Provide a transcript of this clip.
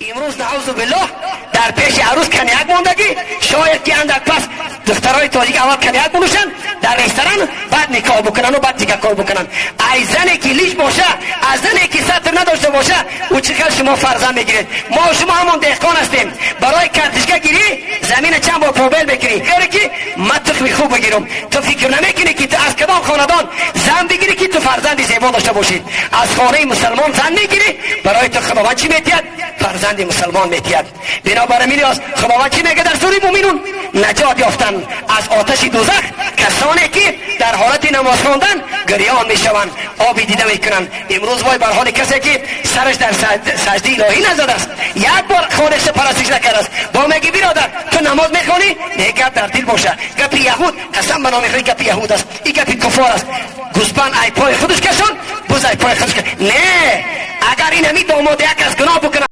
Имрӯз, наъузу биллоҳ, дар пеши арӯс коньяк мондагӣ. Шояд ки андак пас духтарои тоҷик аввал коньяк бинӯшанд дар ресторан, баъд никоҳ бикунану баъд дигар кор бикунанд. Ай зане ки лич боша, аз зане ки сатр надошта боша, ӯ чӣ хел шумо фарзанд мегиред? Мо шумо ҳамон деҳқон ҳастем. Барои картишка гирӣ, замина чанд бор побел мекунӣ, ёре ки ман тухми хуб бигирам. Ту фикр намекунӣ, ки ту аз кадом хонадон зан бигирӣ, ки ту фарзанди зебо дошта бошӣ. Аз хонаи мусалмон зан мегирӣ, барои ту Худованд чӣ метиҳад? Фарзанди мусалмон метиҳад. Бинобар ин Худованд чӣ мега дар сураи Муъминун? Наҷот ёфтан аз оташи дӯзах касоне ки дар ҳолати намоз хондан гирён мешаванд, оби дида мекунанд. Имрӯз вой бар ҳоли касе ки сараш дар саҷдаи илоҳӣ назадааст, як бор холиқша парастиш накардааст. Бо меги: «Биродар, ту намоз мехонӣ?» Не, гап дар дил боша. Гапи яҳуд, қасам ба номи Худо, гапи яҳуд аст и гапи куффор аст. Гӯспанд ай пои худаш кашон, буз ай пои худаш. Не, агар ин ҳами домод як аз гуноҳ бикунад.